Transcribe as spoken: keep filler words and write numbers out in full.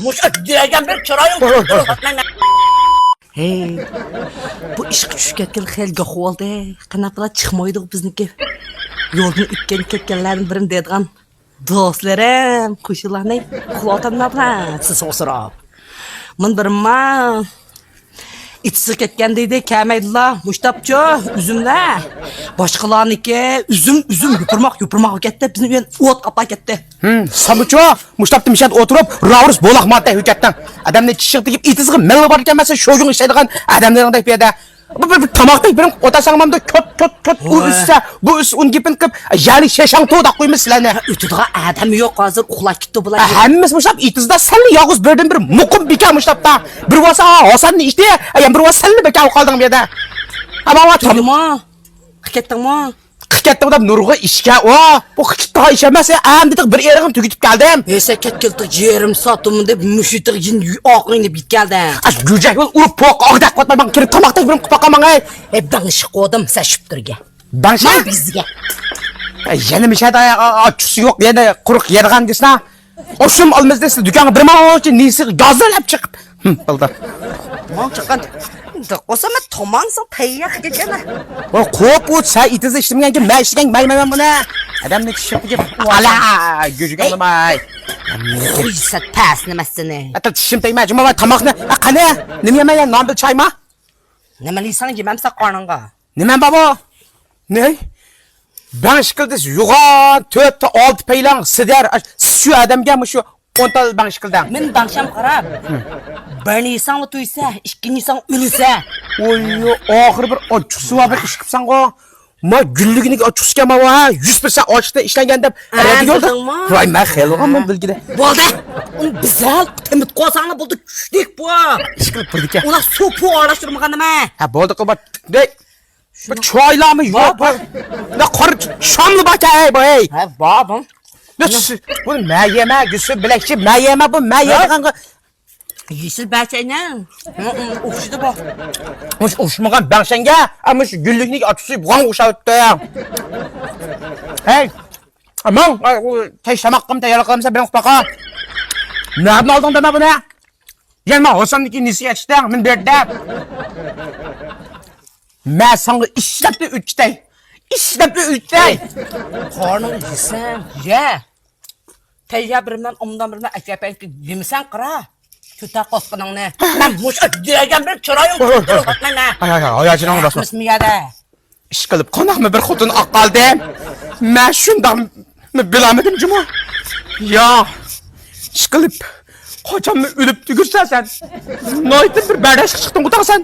مۇشۇ دېگەن بىر چىرايىڭ. ھەي، بۇ ئىشقا چۈشۈپ كەتكىلى خېلى گاخ بولدى. قانداق قىلا چىقمايدۇ بىزنىڭكى. يولدىن ئۆتكەن كەتكەنلەرنىڭ بىرىنى دەيدىغان دوستلىرىم، قوشنىلارنى قۇلاتاملا بىلەن سىز سوسۇراپ. مۇن بىرما ئىتىسى كەتكەن دېدى، كەلمەيدىلا. مۇشتاپچۇ ئۈزۈملەر. باشقىلارنىڭكى ئۈزۈم، ئۈزۈم، يوپۇرماق، يوپۇرماق بولۇپ كەتتى. بىزنىڭ ئۆيدىن ئوت قاپلاپ كەتتى. ھىم، سامۇچۇ مۇشتاپتا مىشەدە ئولتۇرۇپ، راۋۇرۇس بولاق ماتە ھۆججەتنىڭ. ئادەمنى چىشىغا تېگىپ، ئېتىزىغا مەللا باركەن مەسە، شويۇڭ ئىشلەيدىغان ئادەملەرنىڭ دەپ بۇ يەردە. بۇ بىر، بىر تاماقتەك بىرىڭ ئوتاساڭ مامدا كۆت، كۆت، كۆت، ئۇ ئۈسسە، بۇ ئۈسسە، ئۇنى گېپىنى قىلىپ، يەنى شېشاڭ تودا قويمىز سىلەرنى. ئۆتىدىغان ئادەم يوق ھازىر، ئۇخلاپ كېتىپتۇ بۇلار. ھەممىسى مۇشتاپ ئېتىزدا، سەنلا يالغۇز بىردىن بىر مۇقىم بىكار مۇشتاپتا. بىر بولسا ھاساننى ئىشتى، يەنە بىر بولسا سەنلا بىكار قالدىڭ بۇ يەردە. ئەمما تام- تۇردۇمۇ؟ قىلىپ كەتتىڭمۇ؟ قىلىپ كەتتىڭ دەپ نۇرغۇن ئىشكە، ئۇ، بۇ قىلىپ كەتتىغان ئىش ئەمەس، ئەمدى بىر ئېرىڭنى تۈگىتىپ كەلدىم. ھېسە كەتكىلى يېرىم سائەت تۇمۇن دەپ مۇشۇ يېتىغا يېنى ئاقىڭنى بىت كەلدى. ئاش گۈجەك بول، ئۇرۇپ پوق ئاغداق قوتماي ماڭا كىرىپ تاماقتەك بىرىم قىلىپ باقاماڭ، ئەي. ئەي، بەڭ ئىش قويدۇم، سەن شۈپتۈرگە. بەڭ شا؟ بىزگە. ئەي، يەنە مىشەدە ئاچچىقسى يوق، يەنە قۇرۇق يەيدىغان دېسىنا. ئوشۇم ئالمىز دېسە، دۇكانغا بىر ماڭغۇچە نېسى گازىر ئەپ چىقىپ. ھىم، بولدى. ماڭ چىققان. قوسام تاماقسىڭ تەييار كەتكەن. ۋاي، قوپ ئۇ، سەن ئېتىزدا ئىشلىمىگەنكىن، مەن ئىشلىگەن، مەيمەن مەن بۇنى. ئادەمنى چىشىپ كېتىپ، ئالا، گۈجۈك ئالماي. قويسا تەسنىمەسسىنى. ئاتا چىشىم تەگمە، جۇما ۋاي تاماقنى. ئا، قانى، نېمە يەمەن يا، نان بىلەن چايما؟ نېمە يەيسەن، يېمەمسەن قارنىڭغا. نېمە بابا؟ نەي؟ بەڭ ئىككىلدە يوغان، تۆتتە، ئالتە پەيلاڭ، سىدەر، ئاش، سىز شۇ ئادەمگە مۇشۇ ئون تال بەڭ ئىككىلدەڭ. مەن داڭشام قاراپ. بىرنى يېسەڭلا تويسا، ئىككىنچى يېسەڭ ئۆلىسە. ئوي، ئاخىرى بىر ئاچچىقسۇ بار بىر ئىش قىپساڭغۇ. ما گۈللۈكنىڭ ئاچچىقسى كەلمەۋا، يۈز پىرسەنت ئاچلىقتىن ئىشلەنگەن دەپ. ھە، ئەرەگە يولدا. بىلدىڭمۇ؟ ۋاي، مەن خېلىغانمۇ بىلگىدە. بولدى. ئۇنى بىزەل تېمىتىپ قويساڭلا بولدى، چۈشتۇق بۇ. ئىش قىلىپ بىردىكەن. ئۇلار سوپۇ ئارىلاشتۇرمىغان نېمە؟ ھە، بولدى، قىلما. دەي. بۇ چايلارمۇ يوق، بۇ. بۇ قارا شاملى بار ئەي، بۇ، ئەي. ھە، بار بۇ. بۇ مەيەمە، يۈسۈپ بىلەكچى، مەيەمە بۇ، مەيەمە. يېشىل بەچەينىڭ. ئوخشىدى بۇ. مۇش ئوخشىمىغان بەڭشەنگە، ئە، مۇش گۈللۈكنى ئاچىسى بۇغان ئوخشاپ ئۆتتى. ھەي، ماڭ، ئاي، ئۇ، تەش تاماققىمۇ تەييارلىق قىلمىسا، بىرىڭ قۇپاقا. نەدىن ئالدىڭ دەمە بۇنى؟ يەنە ماڭ ھوسامدىكى نېسىگە چىقتىڭ، مېنى بېرىدە. مەن ساڭا ئىشلەپلا ئۆتكۈتەي. ئىشلەپلا ئۆتكۈتەي. قارنىڭ يېسەڭ يە. تەييار بىرمەن، ئومدان بىرمەن، ئەكەپ يېمىسەڭ قارا. كۆتەر قوسقىنىڭنى. مەن مۇشۇ دېگەن بىر چىرايىڭ. ھاي، ھاي، ھاي. ھاي، ھاي، ھاي، ھاي، جېنىڭ ئۇزاسۇن. ئىشقىلىپ، قانداقمۇ بىر خوتۇن ئاق قالدىم. مەن شۇنداقمۇ بىلەلمىدىم جۇمۇ. يا، ئىشقىلىپ، قاچانمۇ ئۆلۈپ تۈگۈرسەن سەن. ناھايىتى بىر بەرداشلىق چىقتىڭغۇ تاغ سەن.